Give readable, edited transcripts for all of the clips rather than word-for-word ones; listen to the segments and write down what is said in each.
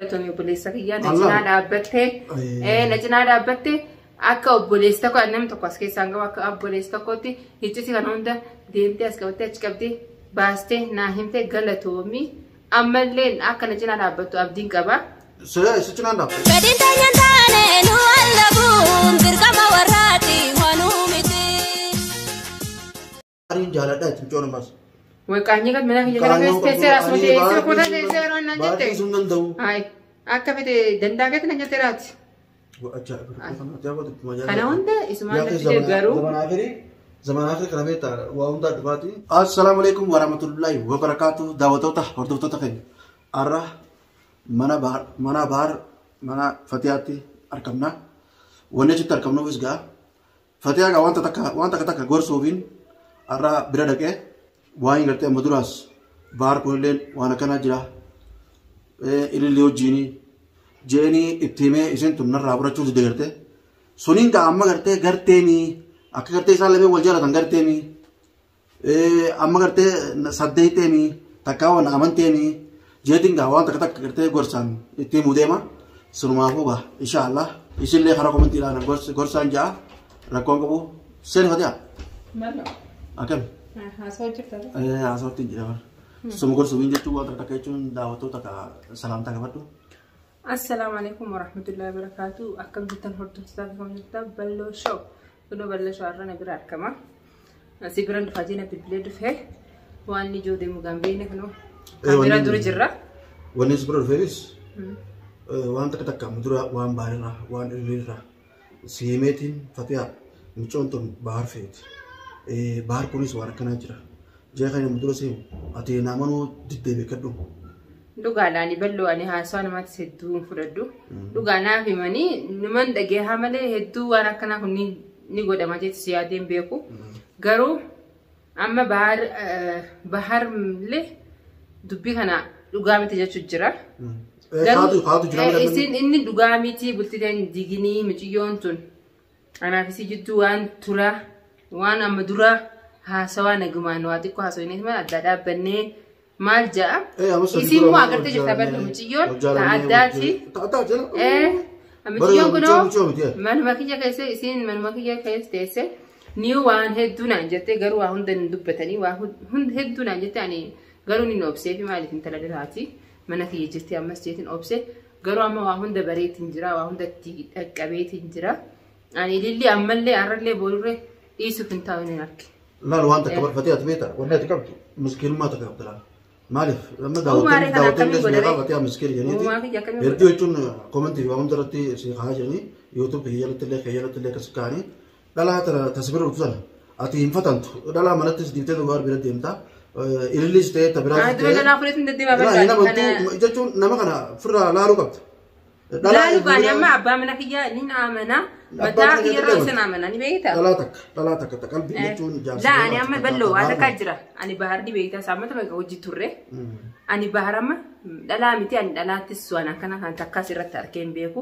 Galatoomi obboleessa kiyyaa, na cinaa dhaabbattee, na cinaa dhaabbattee akka obboleessa tokko namni tokko as keessaa hin qabu, akka obboleessa tokkotti iccitii kana hunda deemtee as qabattee achi qabdee baastee naa himtee, galatoomi. Ammallee akka na cinaa dhaabbattu abdiin qaba. Si cinaan dhaabbata. Fedhiin teenya hin taane nu wallabuun dirqama warraati wanuu miti. Baariin jaaladha itti mucoon ammas. Waqaanyii kan mana kiyya kana keessa teessee asuma teessee kutaa teessee yeroo naan jette. Baariin sun danda'u. Hayi, akka fete danda'a keetti nan jette raati. Kana hunda isumaan natti fide garuu. Zaman akhir kana beektaa, waa hundaa dhufaati. Assalaamu alaikum warahmatullahi wabarakaatu, daawwattoota hordoftoota keenya. Har'a mana baar, mana baar, mana Fatiyaatti argamna. Wanni achitti argamnuufis gaa Fatiyaa gaa wanta takka waan takka takka gorsuufiin har'a bira dhaqee, waan gartee amma duraas baar kunillee waan akkanaa jira. Ilillee wajjiinii jeeni itti himee isheen tun narraa fudhachuu didde gartee. Suniin gaa amma gartee garteemii akka gartee isaan lameen wal jaalatan garteemii amma gartee saddeeteemii takkaa waan amanteemii jeetiin gaa waan takka takka gartee gorsaan itti himuu deema. Sunumaafuu gaa inshaallah isinillee karaa komantiidhaan gorsaan ja'a, rakkoon qabu seeni Fatiyaa. Akkami? Haasawaa jirta. Haasawatti hin jira. Suma gorsuufiin jechuun waan takka takka jechuun daawwattoota salaamtaa qabadhu. Assalaamu alaikum warahmatullahi wabarakatuh. Akkam jirtan hordoftoota fi kabajamtoota Balloo Show? Kunoo Balloo Show har'a na bira argama. Asii biran dhufaa jina bilbilee dhufee waan ijoo deemu gaambee kunoo. Bira dura jirra. Wanni si bira dhufeefis waan takka takka amma dura waan baarirraa waan irriirraa si himeetiin, Fatiyaa, mucoon tun baar feeti. Baar kunis waan akkanaa jira. Jee kan amma dura si himu ati naamanuu diddee beekadhu. Dhugaadha, ani Balloo ani haasawaa namaatti hedduu hin fudhadhu. Dhugaa naaf himanii numan dhageehaa malee hedduu waan akkanaa kun ni godhama jetti si yaadeen beeku. Garuu amma bahar bahar illee dubbii kana dhugaa miti jechuun jira. Kaatu kaatu jira. Isin inni dhugaa miti, bultiteen diginii mucayyoon tun. Anaaf isii jidduu waan tura, waan amma dura haasawaa nagumaan waa xiqqoo haasawanii maal adda dhaabbannee maal ja'a. Isin immoo agartee jirta, bal'oo mucayyoon ta addaati. Mucayyoon kunoo manuma kiyya keessa, isiin manuma kiyya keessa teesse ni waan hedduu naan jette, garuu waa hunda hin dubbatanii, waa hedduu naan jette, ani garuu ni obsee fi maaliif intala biraati mana kiyya jirti ammas jeetiin obse, garuu amma waa hunda bareetiin jira, waa hunda itti dhaqqabeetiin jira. Ani ililli ammallee har'allee boorurree dhiisuuf hin taa'u hin arge. Laal, waan takka barfatee ati beekta, wanni ati qabdu miskiinummaa takka qabda laal. Maaliif amma Uumaa kana daawwattoonni akkamiin illee godhare? Fatiyaa miskiin jedhaniiti. Uumaa kiyya akkamiin Hedduu jechuun komentii fi waan hunda irratti si kaa'aa jiranii, YouTube kiyya jalatti illee kiyya jalatti illee akkas kaa'anii, dhalaa tana tasbira dhuftu sana ati hin fatantu, dhalaa manattis diibtee dhugaa bira deemta, ilillis ta'e ta biraas Dura ta'e. dhalaa fudhatu hin deddeemaa Dhalaa hin barbaade. amantu jechuun nama kana ofirraa laaluu qabda. Laalu baane amma abbaa mana kiyyaa ni amana. Mataa kiyya irraa isin amana ni beektaa? Dhalaa takka qalbii jechuun jaarsa. Laa, ani amma Balloo waa takkaa jira. Ani bahar ni beektaa, saamata bakka hojii turre. Ani bahar amma dhalaa miti, ani dhalaattis waan akkana kan takkaas irratti arkee hin beeku.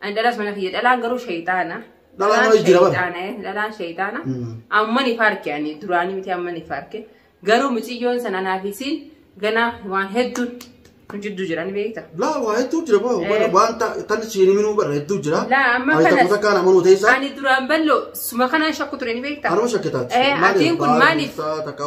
Ani dhalaas mana kiyya, dhalaan garuu shayxaana. Dhalaan mana jira bara. Shayxaana, dhalaan shayxaana. Amma ni farke, ani duraanii miti, amma ni farke. Garuu mucayyoon sana anaaf isiin ganaa waan hedduun nu jidduu jira ni beektaa? Laa, waa hedduu jira boo, waan tan siin himinuu bara hedduu jira. Laa, amma Ani kanas takka takkaan amanuu teessa. Ani duraan Balloo suma kanaan shakku ture ni beektaa? Anuma shakkitaati. Atiin kun maaliif? Takka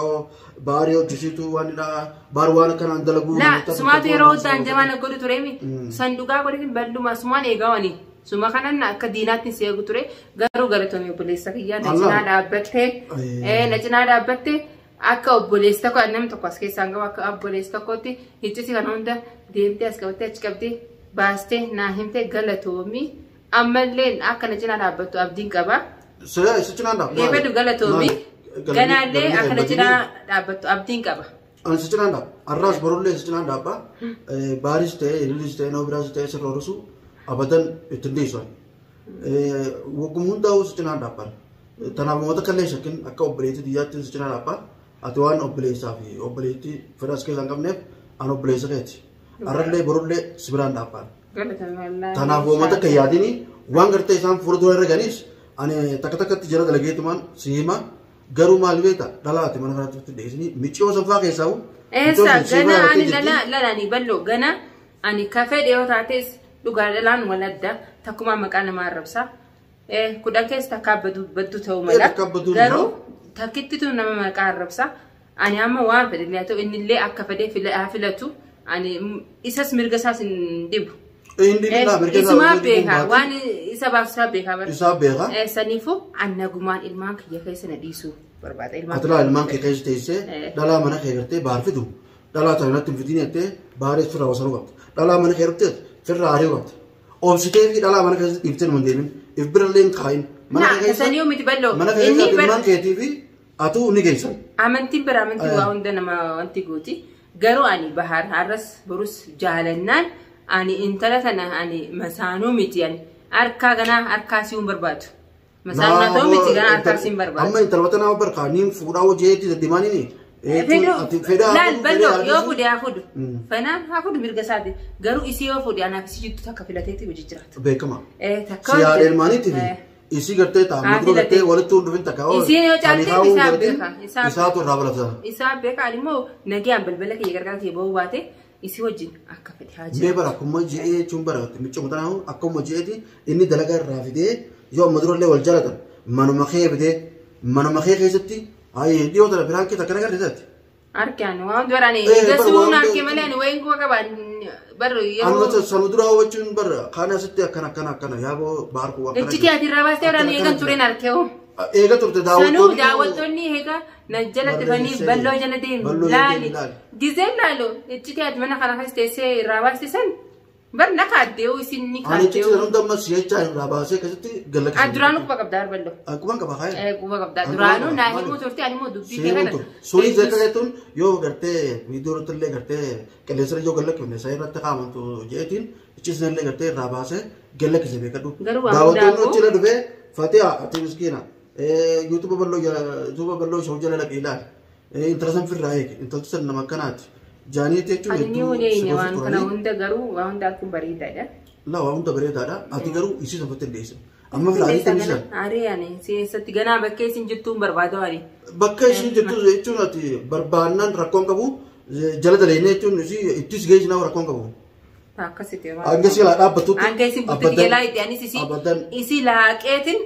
baarii hojjisiitu waan dha baar waan akkanaan dalaguu. Laa, sumaatu yeroo hundaan jamaa na godhu ture mi? San dhugaa godhatin Balluma sumaan eegawani. Suma kanan akka diinaatti si eegu ture, garuu galatoomi obboleessa kiyyaa, na cinaa dhaabbattee, na cinaa dhaabbattee akka obboleessa tokko namni tokko as keessaa hin qabu, akka obboleessa tokkotti iccitii kana hunda deemtee as qabattee achi qabdee baastee naa himtee, galatoomi. Ammallee akka na cinaa dhaabbattu abdiin qaba. Si cinaan dhaabba. Eebadu galatoomi. Ganaallee akka na cinaa dhaabbattu abdiin qaba. Ani si cinaan dhaabba. Har'aas borullee si cinaan dhaabba. Baaris ta'e, ilillis ta'e, nama biraas ta'e sirra horusu abadan ittiin dhiisu. Wagguma hundaa'uu si cinaan dhaabban. Tanaaf namoota kallee shakkin akka obboleettii biyyaatti si cinaa dhaabba. Ati waan obboleessaa fi obboleettii fedha as keessaa hin qabneef an obboleessa keeti. Har'allee borullee si biraan dhaabban. Tanaaf uummata akka yaadini waan gartee isaan fuula dura irra ganis ani takka takkatti jara dalageetumaan si hima, garuu maal beekta, dhalaati mana kanatti dhiyeessanii miccoo sanfaa keessaa. Eessa gana ani lala lalani Balloo gana Ani ka fedhe yoo taates dhugaa dhalaan wal adda takkumaa maqaa namaa arrabsa. 10 keessa takka baddu ta'uu mala. Takka badduu Garuu takkittitu nama maqaa arrabsa. Ani amma waan fedhe illee haa ta'u innillee akka fedhe haa filatu. Ani isas mirga isaas hin dhibu. Inni dhibbaa mirga isaa Isumaa wajjin beeka baate. waan isa baasu isaa beeka bara. Isaa beeka. Saniifuu an nagumaan ilmaan kiyya keessa na dhiisuu barbaada. Ilmaan Ati laa ilmaan kee keessa teessee dhalaa mana kee gartee baar fidu. Dhalaa tana natti hin fidin jettee baaree firraa wasanuu qabda. Dhalaa mana kee dhufte firraa ari'uu qabda. Obsitee fi dhalaa mana keessa dhiiftee numa hin deemin. If birallee hin kaayin. Mana Naa, kee keessa tasanii miti bal'oo. mana kee Inni keessa ilmaan keetii fi atuu ni geessan. Amantiin bira amantiin waa hunda nama wanti gooti. Garuu ani Bahar har'as borus jaalannaan ani intala tana ani masaanuu miti ani harkaa ganaa harkaa si'uun barbaadu. Masaanuu na ta'uu miti ganaa harkaa si'uun barbaadu. Amma intala tanaa barkaa niin fuudhaa hojii deddeemaanii Fedhu fedhaa laal bal'oo fedhaa yoo fuudhe haa fuudhu. Fanaan haa fuudhu mirga isaati. Garuu isii yoo fuudhe anaaf isii jittu takka filateetti hojii jiraata. Beekama. Takka Si haadha hojii- ilmaaniitii fi isii gartee ta'a Haa muduraa gartee filate. walitti hin dhufin takka. Isiin yoo caalte isaa beeka, isaa Isaatu irraa balata. Isaa beeka ani immoo nagayaan balbala kiyya gargaara kiyya bahuu baate isii wajjin akka fedhe haa Mee jiraatu. bara akkuma ji'ee jechuun bara miccoo tanaa akkuma ji'eeti inni dalagaa irraa fidee yoo amma durallee wal jaalatan manuma kee fidee manuma kee keessatti hayi dhiyoo tana biraan kee takka nagartee taate. Harkaan waan dura ani Bara waan gasuun hunda- harkee malee ani wayiin kuba qaba barru Amma yeroo sanu duraa hubachuun bara kaan asitti akkana akkana akkana yaaboo baarkuu akkana. iccitii ati irraa baastee waraan eegan tureen harkee hoo. Eega turte Sanuu daawwattoonni. daawwattoonni egaa na jala dhufanii Barreessee balloo jala deemu balloo jala laali. deemi laali. Gizeen laalu iccitii ati mana kana keessa teessee irraa baaste san bar na kaaddeewu isin ni Ani iccitii kaaddeewu. sana hunda amma si'achaa irraa baasee akkasitti gallakkisan. Ati duraanuu quba qabdaa balloo. Quban qaba kaayee. Quba qabdaa duraanuu naa himuu turte ani immoo dubbii kee kana. Sunis akka jettuun yoo gartee viidiyoo irratti illee gartee qilleensa yoo gallakkifne isa irratti kaa'amantu jeetiin icciisni illee gartee irraa baasee gallakkise beekadhu. Garuu waan Daawwattoonni hundaafuu- achi irra dhufee Fatiha ati miskiina yuutuuba bal'oo jala yuutuuba bal'oo ishee jala dhaqee ilaali. Intala san firraa eegi intalti san nama akkanaati. Jaaniitti jechuun Ani ni hedduu hunee si waan gorsu kana turanii. hunda garuu waan hunda akkuma bareedaadha. Laa waan hunda bareedaadha. Ati garuu isii sanfatti hin dhiyeessin. Amma firraa ariitti hin dhiyeessan. Aree ani seensatti ganaa bakkee isin jirtuun barbaadu ani. Bakka isin jirtu jechuun ati barbaannaan rakkoon qabu jala daleennee jechuun isii ittis geessinaa rakkoon qabu. Akkasitti. Hanga si jalaa dhaabbattutti. Hanga isin butti jalaa itti anis isii Abaddan isii laaqeetiin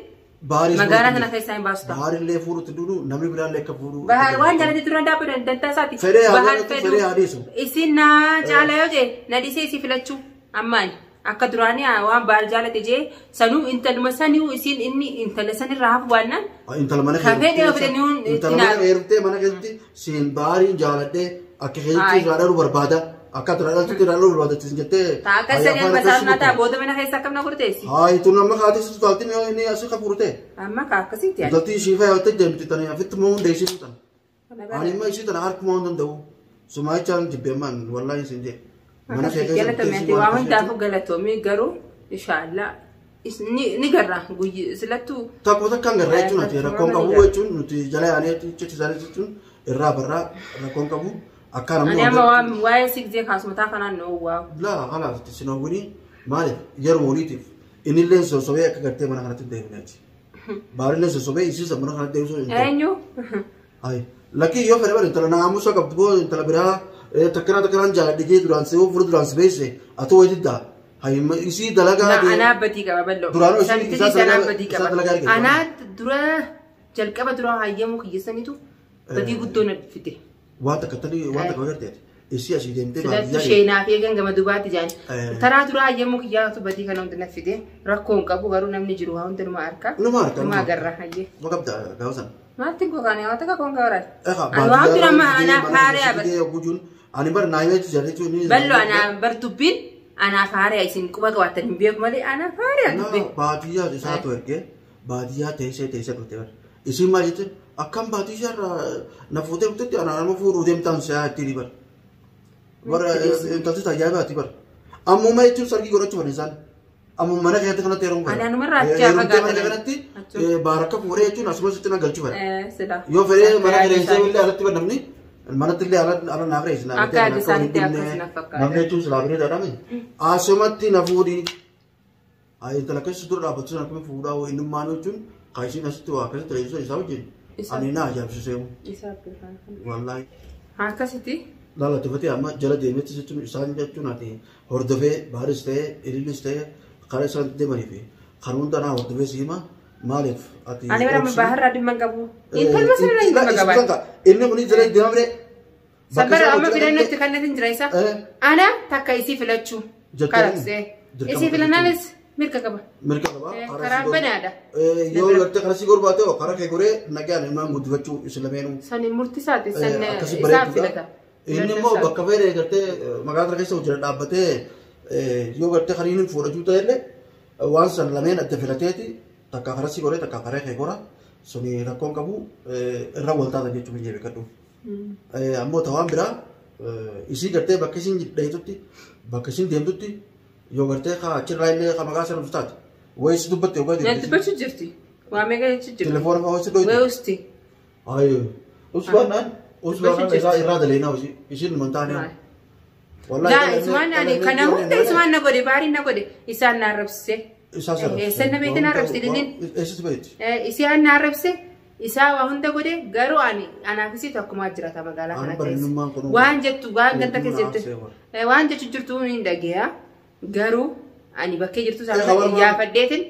baarii magaalaa sana keessaa hin baasu ta'a. Baarillee fuudhutti duudhu namni biraallee akka fuudhu. Bahar waan jalatti turan dhaabbatan dantaa isaati. Fedhee haa Bahar jaalatu, fedhee haa dhiisu. Isin naa caala yoo jee na dhiisee isii filachuu ammaani. Akka duraanii waan bahar jaalate jee sanuu intaluma saniu isin inni intala sanirraa hafu baannaan Intala mana Kan fedhe yoo fedhe nuun Intala itti mana naaru. heerumtee mana keessatti siin baariin jaaladhee akka keessatti Ayi. irraa dhaluu barbaada. Akka irraa dhaltutti irraa dhaluu barbaada ittiin jettee. Taa akka sanii amma saarnaa ta'a booda mana keessa akkam na gurteessi. Haayi tun amma kaatee sitti taaltiin yoo inni asii qabu ta'e. Amma ka akkasitti yaadu. Intalti ishii fayaa yoo deemti tani afitti moo hunda ishii tan. Ani immoo ishii tana harkuma hin danda'u. Sumaayichaan jibbeemaan wallaahi isin jee. Mana kee keessa Galatoomi ati waa hundaafuu galatoomii garuu inshaallah ni garra guyyi silattuu Takko takkaan garraa jechuun ati rakkoon qabu jechuun nuti jala yaanee jechi isaanii jechuun irraa barraa rakkoon qabu akka namni Ani amma waan waa'ee sigzee kaasumataa kanaan na owwaa. Laa halaas isin hawwini maaliif yeroo waliitiif innillee sossobee akka gartee mana kanatti hin deebineeti. Baarillee sossobee isiisa mana kanatti deebisuu hin ta'u. Eenyu? Ayi lakkii yoo fedhe bara intala naamusa qabdu boo intala biraa takkanaa takkanaan jaaladhe jee duraan si fuula duraan si beesse ati wayi diddaa. Hayi isii dalagaa Anaa badii qaba bal'oo. Duraanuu Santi isaa anaa dalagaa- badii isaa qaba. dalagaa argite. Anaa dura jalqaba dura hayyamuu kiyyessanitu badii guddoo na fide. Waan takka tanii waan takka agarteeti. Isii asii deemtee Filattu baadiyyaa sheenaa fi eegan gama dubaatti jaan. Eh. Taraa dura hayyamuu kiyyaatu badii kana hunda na fide. Rakkoo hin qabu garuu namni jiru waa hunda numa arka. Numa arka, Numa numa. agarra hayyee. Ma qabda gaafa sana. Maaltiin gogaane waan takka koon gabaraa. Egaa Ani waan dura amma anaaf haaree baadiyyaa gujuun ani bara naayimee jaalachuu ni. Bal'oo anaa bar dubbiin anaaf haaree isin quba qabaattan hin beeku malee anaaf haaree dubbiin. Baadiyyaa isaatu ergee baadiyyaa teessee teessee dhufte bara. Isin maal jette akkam baadiyyaa irraa na fuutee dhuftetti anaa nama fuudhuu deemtaan si'aa ittiin bara. Bara intalti tajaajilaati bara. Ammuma jechuun sargii godhachuu fedhan isaan. Ammuma mana keessatti kanatti heeruun Ani anumarraa achi Heerumtee fagaatan. mana kanatti baaraka fuudhee jechuun asumas itti na galchuu fedha. Sila. Yoo fedhee mana kireessee illee alatti bannamni manatti illee ala naaf reessi. Akka yaada isaaniitti akkas na fakkaata. Namni jechuun silaa bareedaadhaami. Asumatti na fuudhi. Ayi intala keessa dura dhaabbattu sana akkamiin fuudhaa hoo innummaan jechuun kan isheen asitti waa akkasitti reessuu isaa wajjin. Isa. Ani na ajaa'ibsiiseemu. Isaa beekan. Wallaahi. Akkasitti Laala tufatee amma jala deemetti jechuun isaan jechuun ati hordofee baaris ta'ee ilillis ta'ee karaa isaan deemanii fi kan hunda naa hordofee si hima maaliif ati. Ani bara amma baharraa dhimma hin qabu. Intalma sana dhimma qaban. Inni kun jala deema biree. Sabbara amma filannootti kan natti jira isa. Ana takka isii filachuu. Karaa isii filannaanis mirga qaba. Mirga qaba. Karaa banaadha. Yoo gartee karaa si gorbaate karaa kee goree nagaan ilmaan guddifachuu isin lameenuu. Sani murtisaati san isaaf filata. Inni immoo bakka fedhe gartee magaalaa keessa hojii dhaabbatee yoo gartee kan inni fuudhachuu ta'ellee waan san lameen adda filateeti takka karaa si goree takka karaa kee gora suni rakkoon qabu irra wal taata jechuun hin beekadhu. Ammoo ta'aan biraa isii gartee bakka isin dhayitutti bakka isin deemtutti yoo gartee achirraa illee ka maqaa sana taate wayii si dubbatte yookaan deemte. Dubbachuu jirti. Waa meeqa jechuu jirti. Telefoona fa'aa wayii si dhoyte. Wayii usti. Ayyoo. Usbaanaan usbaanaan irraa irraa daleenaa hojii ishiin numan taane. Laa isumaan ani kana hunda isumaan na godhe baariin na godhe isaan na arrabsise. Isaan si arrabsise. Eessan na beekte na arrabsise ililliin. Eessatti beekti? Isaan na arrabse. Isaa waa hunda godhe garuu ani anaaf isii tokkumaa jiraata magaalaa kana keessa. Waan jettu waan ganda keessa jirtu waan jechu jirtu hin dhageeya garuu ani bakkee jirtu sana iyyaafadheetin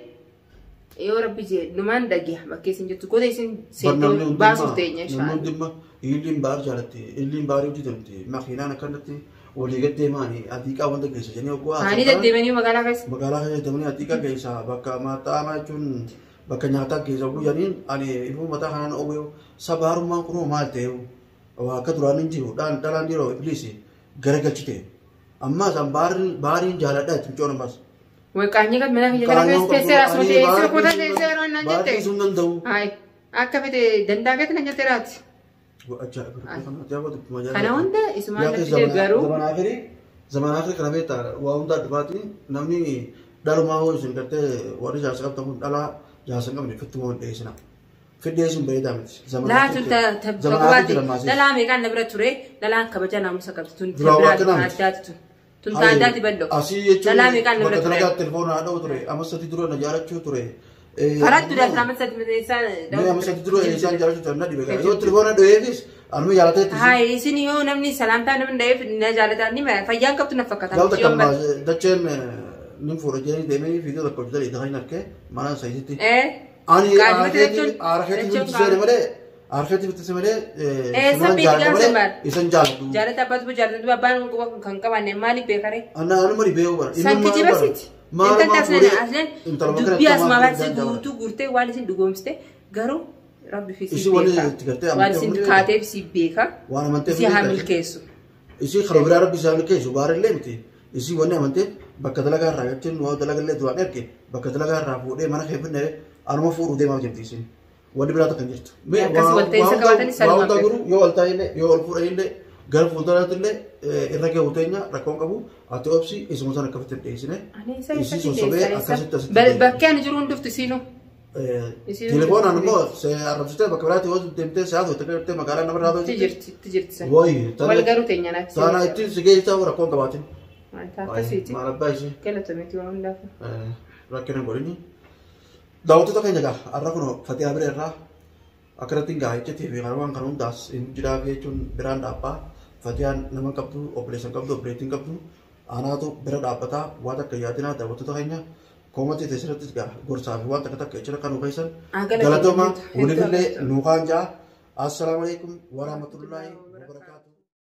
yoo rabbi jee numaan dhageeya bakkee isin jirtu goota isin seentee baasuuf teenya inshallah. Namni dhimma illiin baar jaalatti illiin baarii hojjetamti makiinaan akkanatti walii gad deemaanii adiiqaa wanta keessa jennee oguu haasa'an. Ani deddeemanii magaalaa keessa. Magaalaa keessa deemanii adiiqaa keessa bakka maaxaamaa jechuun bakka nyaataa keessa oguu jedhaniin ani ifuu mataa kanaan oguu sabaarummaan kunoo maal ta'e waa akka duraan hin jiru dhalaan dhiiroo ibliisi garagalchite amma isaan baariin jaaladha itti micoon ammas. Waqaanyi kan mana kiyya kana keessa teessee asuma teessee kutaa teessee yeroo naan jette. Baarrii sun danda'u. Hayi akka fete danda'a keetti naan jette raati. Kana hunda isumaan natti fide garuu. Zaman akhiri kana beektaa waa hundaa dhufaati namni dhalumaa hoo isin gartee warri jaarsa qabtan kun dhalaa jaarsa hin qabne fittuma hin dhiyeessina. Fidheessuun bareedaa miti. Laa tun tabaati dhalaa meeqaan na bira ture dhalaan kabaja naamusa qabdi tun biraa addaati tun. Tun taa addaati bal'oo. Asii jechuun Dhalaa meeqaan na bira bakka ture. dalagaa telefoona haadha ture amma sadi dura na jaalachuu ture. Karaa dura amma sadi isaan. Mee amma sadi dura isaan jaalachuu ture na dhibe. Yoo telefoona dho'eefis anuma jaalatee itti. Hayi isin yoo namni salaamtaa namni dha'eef na jaalataa ni fayyaan qabdu na fakkaata. Gaafta kan dacheen nin fuudha jedhanii deemee fiidoo tokko hojjetanii itti harkee mana saayisitti. Ani aarkeetii bitisee malee aarkeetii bitisee malee Eessa beekaa malee isan jaalatu. Jaalata abbaatu jaalatu abbaan kan qabanne maaliif beekare? Anna anuma dhibee bara. San kijibasiiti. Intalli asleen dubbii asumaa baatee guutuu guurtee waan isin dhugoomsite garuu rabbi fi si beeka. Waan isin kaateef si beeka. Waan amanteef Si haa milkeessu. Isii karaa biraa rabbi si haa milkeessu baarillee miti. Isii wanni amanteef bakka dalagaa irraa jechuun waa dalagallee duraan erge bakka dalagaa irraa fuudhee mana kee finne anuma fuudhuu deemaa jirti isin. Wanni biraa takka hin jirtu. Akkas walta'iinsa qabaatanii Waa salphaa hundaa guruu yoo wal taa'illee yoo ol fuudhanillee gara fuulduraatti illee irra ga'u teenya rakkoon qabu ati obsi isuma sana akkasitti hin dhiyeessine. Ani isa Isii isa sossobee akkasitti asitti deebi'e. Bakkee ani jiru hunduftu isiinuu. Telefoonaan immoo arrabsitee bakka biraatti yoo deemtee si'aa turte gartee magaalaa nama irraa Itti jirti itti jirti sana. Wayi Wal garuu teenya naaf. Taana ittiin si geessaa rakkoon qabaatin. Wanta akkasiiti. Maal abbaa ishee. Galatomeeti waan hundaaf. Rakkina hin godhini. Daawwattoota keenya egaa har'a kun Fatihaa bira irraa akkanatti hin gahaa jechuutii fi waan kana hundaas hin jiraa jechuun biraan dhaabbaa. Fatihaan nama hin qabdu, obboleessa hin qabdu, obboleettii hin qabdu. Anaatu bira dhaabbataa waan takka yaadinaa daawwattoota keenya koomatii teessirrattis gaa gorsaa fi waan takka takka jechuudha kan nu keessan. Galatooma. Galatooma waliifillee nu kaan ja'a. Assalaamu alaikum warahmatullaahi wabarakaatuh.